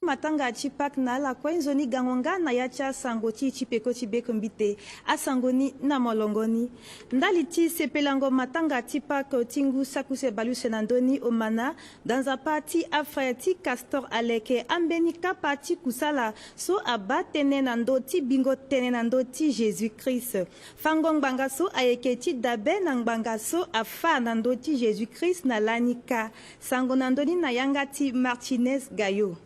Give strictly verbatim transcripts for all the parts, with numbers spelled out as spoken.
matanga ti Pâques na ala kue. Nzoni gango nga na ya ti asango ti e ti peko ti bekombite. Asango ni na molongo ni. Ndali ti sepelango matanga ti Pâques ti ngu saki use bale use na ndö ni, omana da nzapa ti afrère ti Castor aleke ambeni kapa ti kusala so abaa tënë na ndö ti bingo tënë na ndö ti Jésus-Christ. Fango ngbanga so ayeke ti dabe na ngbanga so afâ na ndö ti Jésus-Christ na lani kâ. Sango na ndö ni na yanga ti Martinez Gayo.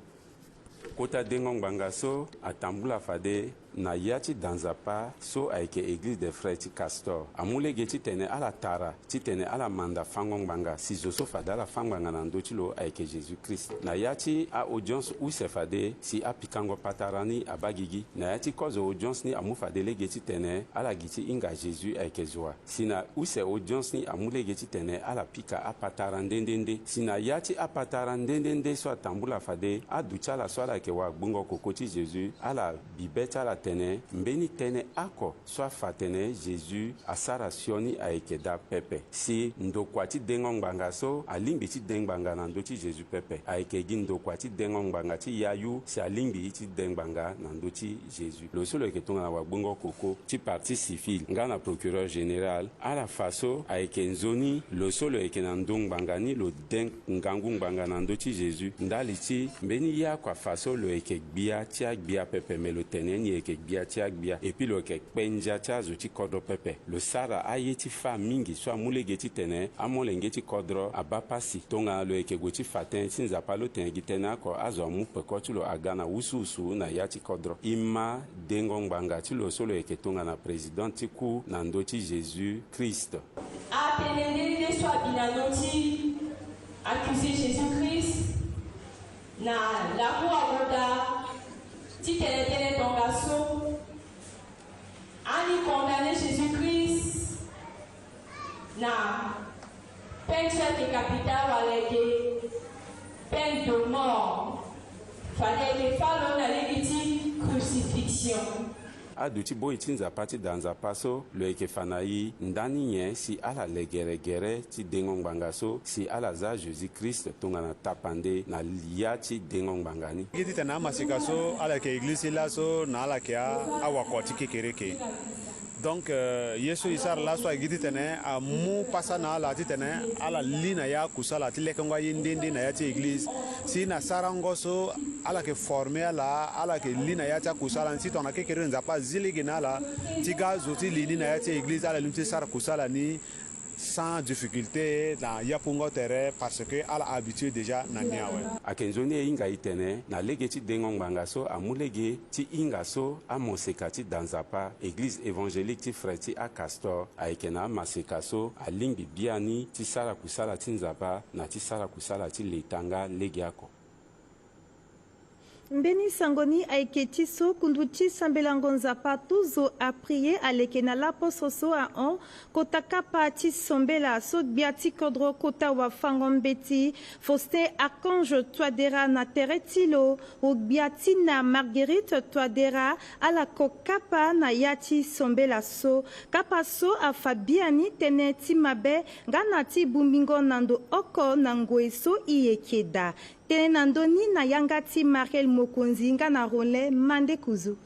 Kota dengo ngbanga so atambula fade na ya ti da nzapa so ayeke Église des Frères ti Castor amu lege titene ala tara titene ala manda fango ngbanga si zo so fade ala fâ ngbanga na ndö ti lo ayeke Jésus-Christ. Na ya ti a-audience use fade si apikango patara ni abaa gigi. Na ya ti kozo audience ni amu fade lege titene ala gi ti hinga Jésus ayeke zo wa. Si na use audience ni amu lege titene ala pika apatara nde nde nde. Si na ya ti apatara nde nde nde so atambula fade aduti ala so ala yeke wagbongo koko ti Jésus, ala bi be ti ala tene mbeni tënë oko so afa atene Jésus asara sioni ayeke daa pepe. Si ndokua ti dengo ngbanga so alingbi ti de ngbanga na ndö ti Jésus pepe. Ayeke gi ndokua ti dengo ngbanga ti yayu si alingbi ti de ngbanga na ndö ti Jésus. Lo so lo yeke tongana wagbongo koko ti partie civile nga na procureur général, ala fa so ayeke nzoni lo so lo yeke na ndö ngbanga ni lo de ngangu ngbanga na ndö ti Jésus. Ndali ti mbeni ye oko afa so lo yeke gbia ti agbia pepe, me lo tene ni yeke gbia ti agbia, epui lo yeke kpe ndia ti azo ti kodro pepe. Lo sara aye ti fâ mingi so amu lege titene amolenge ti kodro abaa pasi. Tongana lo yeke gue ti fa tënë ti Nzapa lo tene gi tënë oko, azo amu peko ti lo aga na wusuwusu na ya ti kodro. E ma dengo ngbanga ti lo so lo yeke tongana président ti ku na ndö ti Jésus-Christ. Atene nde nde so abi na ndö ti accusé Jésus-Christ na laku agoda ti tene tënë tongaso. Ani condamné Jésus-Christ na peine so ayeke capitale wala ayeke peine de mort. Fade ayeke fâ lo na lege ti crucifixion. Aduti boi ti Nzapa ti da nzapa so lo yeke fa na e ndani nyen si ala legere gere ti dengo ngbanga so si ala za Jésus-Christ tongana tapande na ya ti dengo ngbanga ni. Gi titene amaseka so ala yeke église ti laso na ala yeke a, awakua ti kekereke. Donc, euh, ye so e sara laso ayeke gi titene amu pasa na ala titene ala li na ya akusala ti lekengo aye nde nde na ya ti église. Si na sarango so ala yeke former ala, ala yeke li na ya ti akusala ni si tongana kekereke Nzapa azi lege na ala ti ga azo ti li ni na ya ti église, ala lingbi ti sara kusala ni sans difficulté na yapungo tere, parce que ala habitué déjà na ni awe. Ayeke nzoni e hinga e tene na lege ti dengo ngbanga so amu lege ti hinga so amoseka ti da nzapa Église évangélique ti Frère ti a-Castor ayeke na amaseka so alingbi biani ti sara kusala ti Nzapa na ti sara kusala ti leta nga legeoko. Mbeni sango ni ayeke ti so kundu ti sambelango Nzapa Tuzo Aprie aleke na laposo so ahon kota kapa ti sombela so gbia ti kodro kota wafango-mbeti Faustin Archange Touadéra na tere ti lo, wo gbia ti na Marguerite Touadéra, ala ko kapa na ya ti sombela so. Kapa so afa biani tënë ti mabe nga na ti bongbingo na ndo oko na ngoi so e yeke daa. Tënë na ndö ni na yanga ti Mariel Mokonzi nga na Rollin Mandekuzu.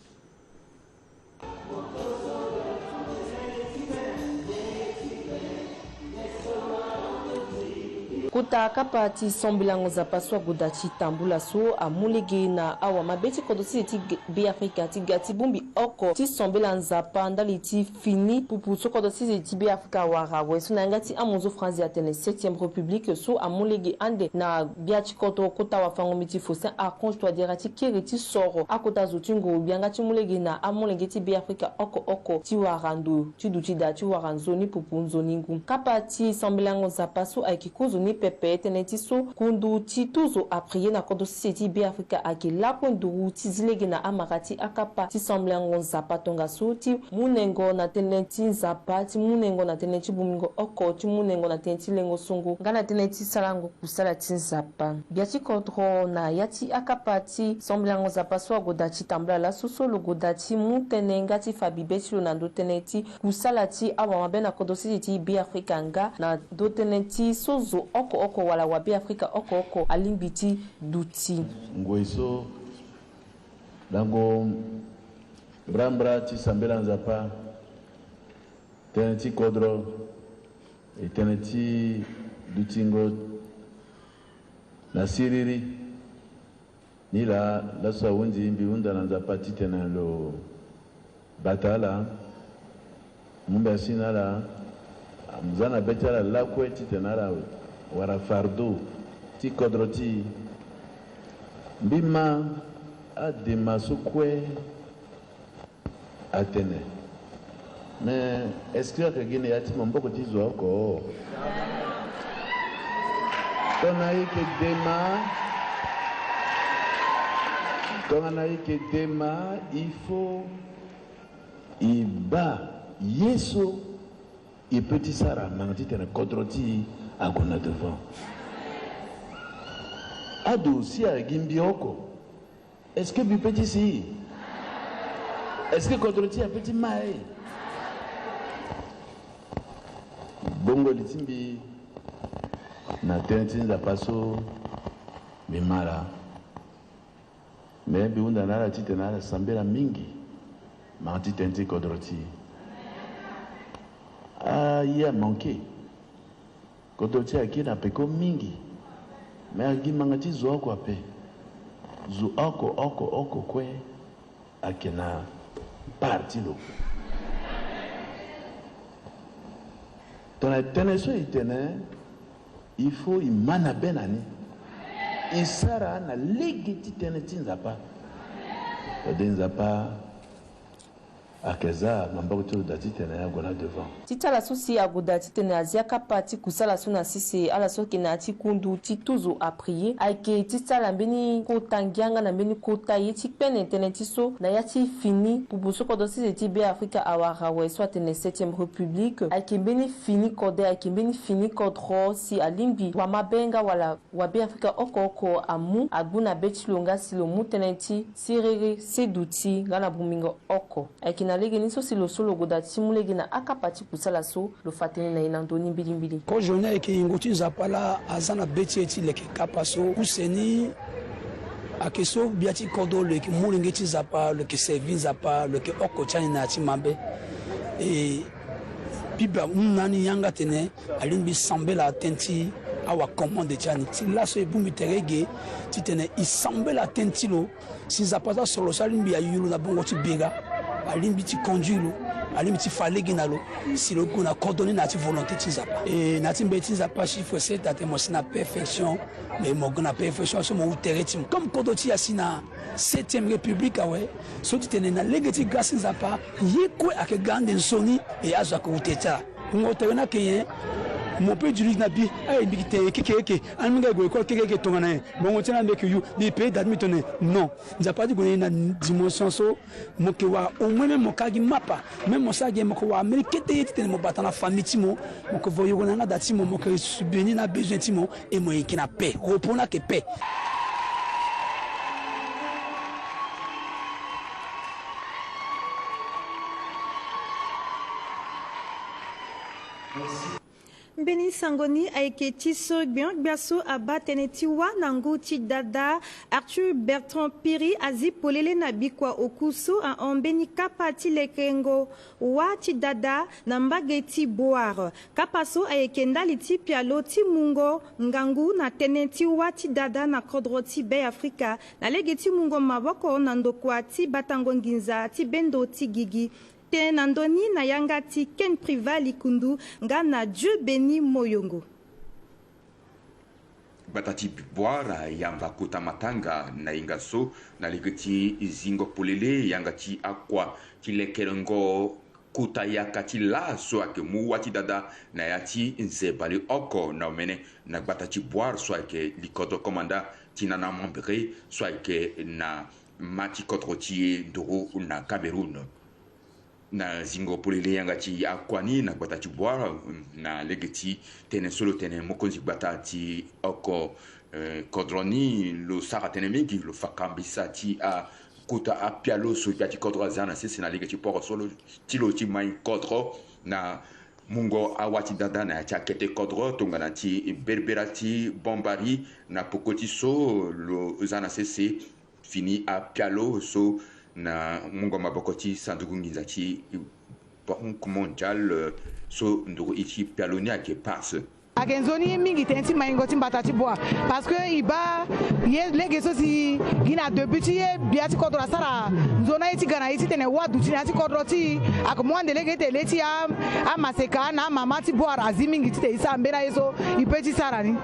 Kota kapa ti sambelango Nzapa so agoda ti tambula so amu lege na awamabe ti kodro sese ti Beafrika ti ga ti bongbi oko ti sambela Nzapa ndali ti fini pupu so kodro sese ti Beafrika awara awe so na yanga ti amonzo Franzi atene Septième République so amu lege ande na gbia ti kodro kota wafango-mbeti Faustin Archange Touadéra ti kiri ti soro akota zo ti nguru-gbia nga ti mu lege na amolenge ti Beafrika oko oko ti wara ndo ti duti daa ti wara nzoni pupu nzoni ngu. Kapa ti sambelango Nzapa so ayeke kozoni pepe tënë ti so kundu ti Tuzo Aprie na kodro sese ti Beafrika ayeke lakue nduru ti zi lege na amara ti akapa ti sambelango Nzapa tongaso ti munengo na tënë ti Nzapa, ti munengo na tënë ti bongbingo oko, ti munengo na tënë ti lengo songo nga na tënë ti sarango kusala ti Nzapa. Gbia ti kodro na ya ti akapa ti sambelango Nzapa so agoda ti tambula laso so lo goda ti mu tënë nga ti fa bibe ti lo na ndo tënë ti kusala ti awamabe na kodro sese ti Beafrika nga na ndo tënë ti so zo oko oko wala wa Beafrika oko oko alingbi ti duti. Ngoi so Lango mbrambra ti sambela Nzapa, tënë ti kodro, e tënë ti dutingo na siriri. Nilaa laso ahunzi mbi hunda na Nzapa titene lo bata ala, mu mbi asi na ala, amu za na be ti ala lakue titene ala wara fardeau ti kodro ti e. Mbi ma adema so kue atene. Mais est-ce que ayeke gi na ya ti maboko ti zo oko? Tongana e yeke dema, tongana e yeke dema, il faut e baa ye so e peut ti sara ngangu titene kodro ti e ague na devant. Ado si ayeke gi mbi oko, est-ce que mbi peut ti si? Est-ce que kodro ti e apeut ti ma e? Bongo li ti mbi na tënë ti Nzapa so mbi ma laa. Me mbi hunda na ala titene ala sambela mingi ngangu ti tënë ti kodro ti e. Ah, ye amanke. Kodro ti e ayeke na peko mingi. Me ayeke gi ngangu ti zo oko ape. Zo oko oko oko kue ayeke na part ti lo. Tongana tënë so e tene, il faut e ma na be na ni. E sara na lege ti tënë ti Nzapa. Fade Nzapa ayeke za maboko ti lo daa titene ague na devant. Ti ti ala so si ague daa titene azia kapa ti kusala so na sese, ala so ayeke na ya ti kundu ti tuzo apriye, ayeke ti ti ala mbeni kota ngia nga na mbeni kota ye ti kpene tënë ti so na ya ti fini pupu so kodro sese ti Be Afrika awara awe so atene septième république. Ayeke mbeni fini kode, ayeke mbeni fini kodro si alingbi wamabe nga wala wa Be Afrika oko oko amu agbu na be ti lo nga si lo mu tënë ti siriri, seduti nga na bongbingo oko. Ayeke na lege ni so si lo so lo gue daa ti mu lege na akapa ti kusala so lo fa tënë na e na ndö ni mbilimbili. Kozo ni ayeke yingo ti Nzapa laa aza na be ti e ti leke kapa so. Use ni ayeke so gbia ti kodro lo yeke molenge ti Nzapa, lo yeke servi Nzapa, lo yeke oko ti ani na ya ti mabe. E Bible amu na ni yanga atene alingbi sambela tënë ti awakomande ti ani. Ti laso e bongbi tere ge titene e sambela tënë ti lo. Si Nzapa aza soro so alingbi ayu lo na bongo ti bira, alingbi ti conduire lo, alingbi ti fa lege na lo, si lo gue na kodro ni na ya ti volonté ti Nzapa. E na ya ti mbeti ti Nzapa chiffre sept atene mo si na perfection. Mais mo gue na perfection so mo hu tere ti mo. Comme kodro ti e asi na septième république awe, so ti tene na lege ti grâce ti Nzapa, ye kue ayeke ga ande nzoni, e azo ayeke hu tere ti ala. Wungo tere ni ayeke nyen? Mo peut duti na bi, aye mbi yeke tene keke eke, ani mbi nga gue école keke eke tongana nyen? Bongo ti ni mbi yeke yu, mbi peut da ti mbi tene non. Nzapa ti gue na e na dimension so mo yeke wara au moins même mo ka gi mapa, même mo sara gi mo yeke wara mbeni kete ye titene mo bata na famille ti mo, mo yeke vo yoro na yanga da ti mo, mo yeke subvenir na besoin ti mo, et mo yeke na paix, repos ni ayeke paix. Mbeni sango ni ayeke ti so gbia-gbia so abaa tënë ti wâ na ngu ti dada. Arthur Bertrand Piri azi polele na bikua oku so ahon mbeni kapa ti lekengo wâ ti dada na mbage ti Boar. Kapa so ayeke ndali ti pialo ti mungo ngangu na tënë ti wâ ti dada na kodro ti Be Afrika na lege ti mungo maboko na ndokua ti batango nginza ti bendo ti gigi. Tënë na ndö ni na yanga ti Ken Privat Likundu nga na Dieu Béni Moyongo. Gbata ti Boar ayamba kota matanga na hinga so na lege ti zingo polele yanga ti akua ti lekerengo kota yaka ti laa so ayeke mu wâ ti dada na ya ti nze baleoko na omene na gbata ti Boar so ayeke likodro komanda ti nana mambere so ayeke na ma ti kodro ti e nduru na Cameroun. Na zingo polele yanga ti akua ni na gbata ti Boar, na lege ti tënë so lo tene mokonzi gbata ti oko, eh, kodro ni, lo sara tënë mingi, lo fa kambisa ti akota apialo so gbia ti kodro aza na sese na lege ti poro so lo, ti lo ti mai kodro na mungo awâ ti dada na ya ti akete kodro tongana ti berbera ti Bombari na poko ti so lo za na sese Fini apialo so na mungo maboko ti sanduku nginza ti Banque Mondiale, eh, so nduru iri ti pialo ni ayeke Pars. Ayeke nzoni ye mingi tënë ti maingo ti mbata ti bua. Parce que e baa ye lege so si gi na début ti ye gbia ti kodro asara nzoni aye ti ga na ye titene wâ duti na ya ti kodro ti e. Ayeke mu ande lege ti tene le ti a, amaseka na amama ti bua azi mingi titene e sara mbeni aye so e pe ti sara ni.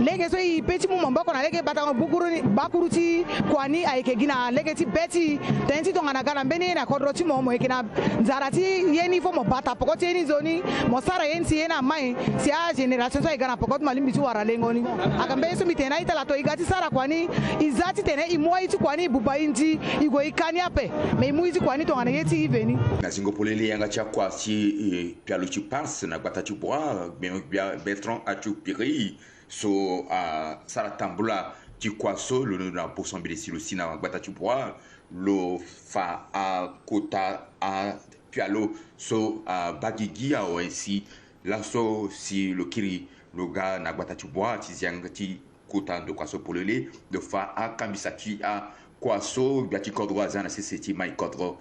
Lege so e pe ti mu maboko na lege batango gbukuru ni, bakuru ti kua ni ayeke gi na lege ti be ti e. Tënë ti tongana ga na mbeni ye na kodro ti mo, mo yeke na nzara ti ye ni fo mo bata poko ti ye ni nzoni, mo sara ye ni si ye ni amai, si agénération so aye ga na poko ti mo alingbi ti wara lengo ni. Ayeke mbeni so mbi tene na a-ita ala to e ga ti sara kua ni, e za titene e mu aye ti kua ni e buba e ndi, e gue e ka ni ape. Me e mu ye ti kua ni tongana ye ti e veni. Na zingo polele yanga ti akua ti, eh, pialo ti Pars na gbata ti bua, Be-, Be-, Bertrand Atioupiri so asara tambula ti kua so lo na boso mbele si lo si na gbata ti bua, lo fa akota apialo so abaa gigi awe si laso si lo kiri lo ga na gbata ti bua ti zi yanga ti kota ndokua so polele, lo fa akambisa ti akua so gbia ti kodro aza na sese ti mai kodro.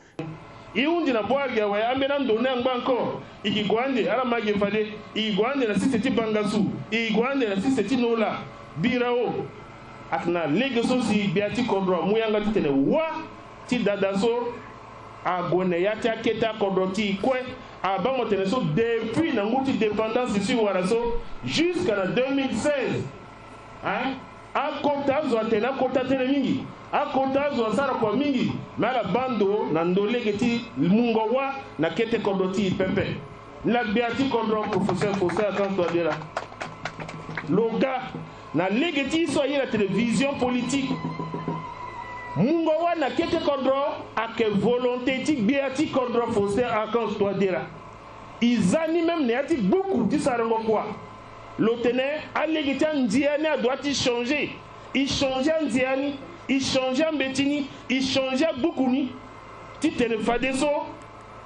E hundi na bua gi awe, ambeni ando ni angba encore. E gi gue ande, ala ma gi fade, e gi gue ande na sese ti Bangassou, e gi gue ande na sese ti Nola, Birao. Ayeke na lege so si gbia ti kodro amu yanga titene wâ ti dada so ague na ya ti akete akodro ti e kue. Abango tene so depuis na ngu ti dépendance so e wara so jusqu'à na deux mille seize, hein? Akota azo atene akota tënë mingi. Akota azo asara kua mingi. Me ala baa ndo na ndo lege ti mungo wâ na kete kodro ti e pepe. Ni la gbia ti kodro, professeur Faustin Archange Touadéra, lo ga na lege ti e so aye na télévision politique. Mungo wâ na kete kodro ayeke volonté ti gbia ti kodro Faustin Archange Touadéra. E za ni même na ya ti gbuku ti sarango kua. Lo tene alege ti andia ni adoit ti changer. E changer andia ni, e changer ambeti ni, e changer agbuku ni. Titene fadeso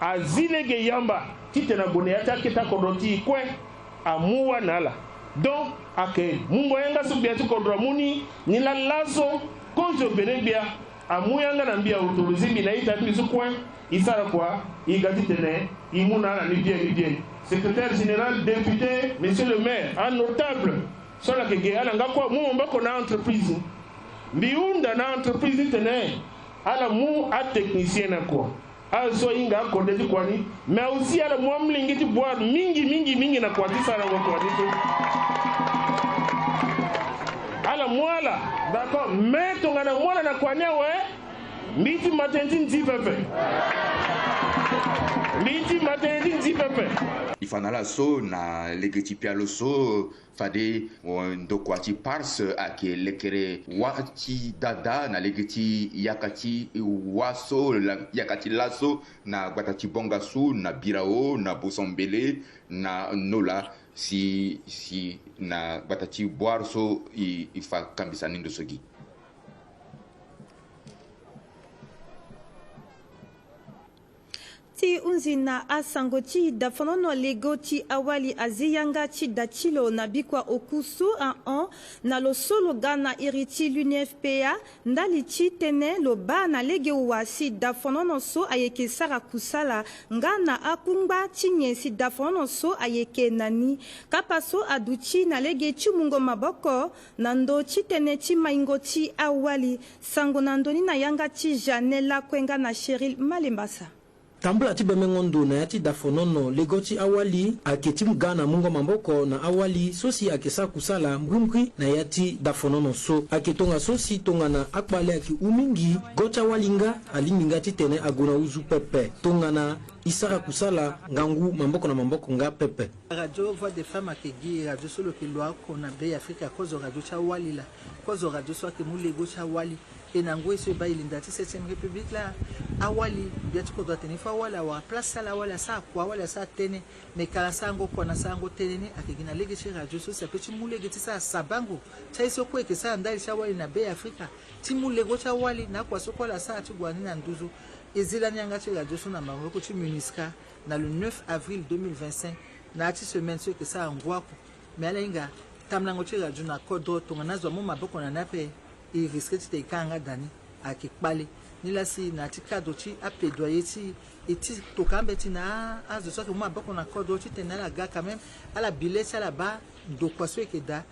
azi lege yamba titene ague na ya ti akete akodro ti e kue, amu wâ na ala. Donc ayeke mungo yanga so gbia ti kodro amu ni, ni la laso kozo bene gbia amu yanga na mbi, autorisé mbi na ita ti mbi so kue, e sara kua, e ga titene e mu na ala ni bien ni bien. Secrétaire général, député, monsieur le maire, anotable so ala yeke ge, ala nga kue amu maboko na entreprise. Mbi hunda na entreprise titene ala mu atechnicien na kua. Ala so ahinga akode ti kua ni, mais aussi ala mu amolenge ti bua mingi mingi mingi na kua ti sarango kua ni so. Ala mu ala. D'accord. Mais tongana amu ala na kua ni awe, mbi ti ma tënë ti nzi pepe. Mbi ti ma tënë ti nzi pepe. E fa na ala so na lege ti pialo so, fade, eh, ndokua ti Pars ayeke lekere wâ ti dada na lege ti yaka ti wâ so, la, yaka ti laso na gbata ti Bangassou, na Birao, na Bosombele, na Nola, si, si na gbata ti Bouar so e, e fa kambisa ni ndo so gi. Ti hunzi na asango ti dafonono, lego ti awali azi yanga ti da ti lo na bikua oku so ahon na lo so lo ga na iri ti l'U N F P A, ndali ti tënë lo baa na lege wa si dafonono so ayeke sara kusala nga na akungba ti nyen si dafonono so ayeke na ni. Kapa so aduti na lege ti mungo maboko na ndö ti tënë ti maingo ti awali. Sango na ndö ni na yanga ti Jeanne Lakue nga na Cheryl Malembasa. Tambula ti bemengo ndo na ya ti dafonono lego ti awali ayeke ti mu ga na mungo maboko na awali so si ayeke sara kusala mbrimbri na ya ti dafonono so. Ayeke tongaso si tongana akpale ayeke hu mingi, go ti awali nga alingbi nga titene ague na huzu pepe tongana e sara kusala ngangu maboko na maboko nga pepe. Radio Voix des Femmes ayeke gi radio so lo yeke lo oko na Be Afrika, kozo radio ti awali laa. Kozo radio so ayeke mu lego ti awali. E na ngoi so e baa e linda ti septième république laa, awali, gbia ti kodro atene fo awali awara place ti ala, awali asara kua, awali asara tënë. Me ka ala sarango kua na sarango tënë ni ayeke gi na lege ti radio so si ape ti mu lege ti sara sabango ti aye so kue e yeke sara ndali ti awali na Be Afrika, ti mu lego ti awali na akua so kue ala sara ti gue na ni na nduzu. E zi lani yanga ti radio so na maboko ti MINUSCA na le neuf avril deux mille vingt-cinq, na ya ti semaine so e yeke sara ngu oko. Me ala hinga tambulango ti radio na kodro tongana azo amu maboko na ni ape. E risque titene e kanga da ni ayeke kpale. Nilaa si na ya ti cadre ti aplaidoyer ti e, e ti toka ambeti na azo so ayeke mu maboko na kodro titene ala ga quand même, ala bi le ti ala baa ndokua so e yeke daa.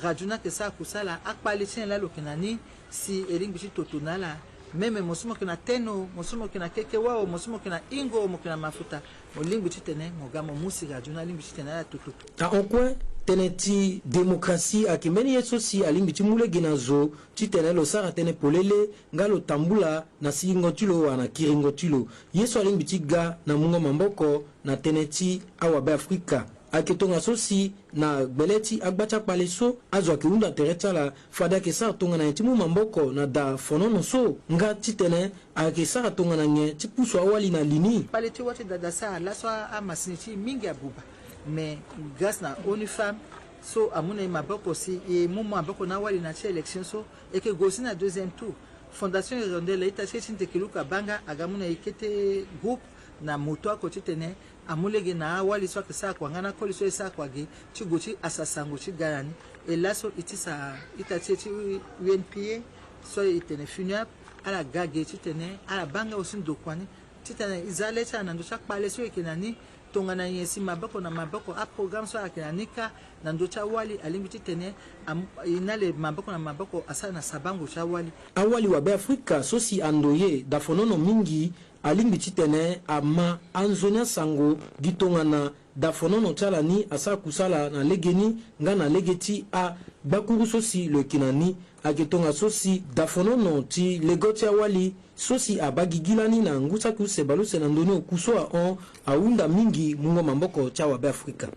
Radio ni ayeke sara kusala, akpale ti nyen laa lo yeke na ni si e lingbi ti toto na ala. Même mo so mo yeke na Teno, mo so mo yeke na Kekewa, mo so mo yeke na Ingo, mo yeke na Mafuta, mo lingbi titene mo ga mo mu si radio ni alingbi titene ala toto. Ahon kue, tënë ti démocratie ayeke mbeni ye so si alingbi ti mu lege na zo titene lo sara tënë polele nga lo tambula na sigingo ti lo wala na kiringo ti lo. Ye so alingbi ti ga na mungo maboko na tënë ti awabe Afrika. Ayeke tongaso si na gbele ti agba ti akpale so azo ayeke hunda tere ti ala, fade ayeke sara tongana nyen ti mu maboko na da fonono so, nga titene ayeke sara tongana nyen ti pusu awali na li ni. Kpale ti wâ ti dada sara laso a, amasini ti e mingi abuba. Mais grâce na ONU Femmes so amu na e maboko si e mu maboko na awali na ya ti élection so, e yeke gue aussi na deuxième tour. Fondation Hirondelle, ita ti e ti Ntekeluka Banga aga mu na e kete groupe na moto oko titene amu lege na awali so ayeke sara kua nga na akoli so e sara kua ge ti gue ti asa sango ti ga na ni. E laso e ti sa ita ti e ti U N P A so e tene FUNUAP, ala ga ge titene ala baa nga aussi ndokua ni titene e za le ti ala na ndö ti akpale so e yeke na ni. Tongana nyen si maboko na maboko, aprogramme so ayeke na ni kâ na ndö ti awali alingbi titene am-, e na le maboko na maboko asara na sabango ti awali. Awali wabe Afrika so si andoye dafonono mingi alingbi titene ama anzoni asango gi tongana dafonono ti ala ni asara kusala na legeni nga na lege ti agbakuru so si lo yeke na ni. Ayeke tongaso si dafonono ti lego ti awali so si abaa gigi lani na ngu saki use bale use na ndö ni oku so ahon ahunda mingi mungo maboko ti awabe Afrika.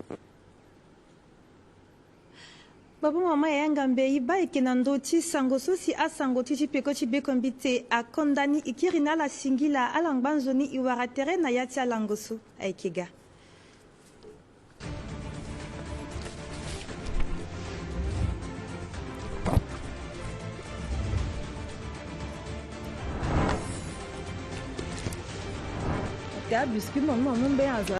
Baba mama yaya ngambe, e baa eke na ndö ti sango so si asango ti ti peko ti bekombite akonda ni, e kiri na ala singila, ala ngba nzoni, e wara tere na ya ti alango so. Ayeke ga. Ka biscuit mo, mo, mo mbe aza.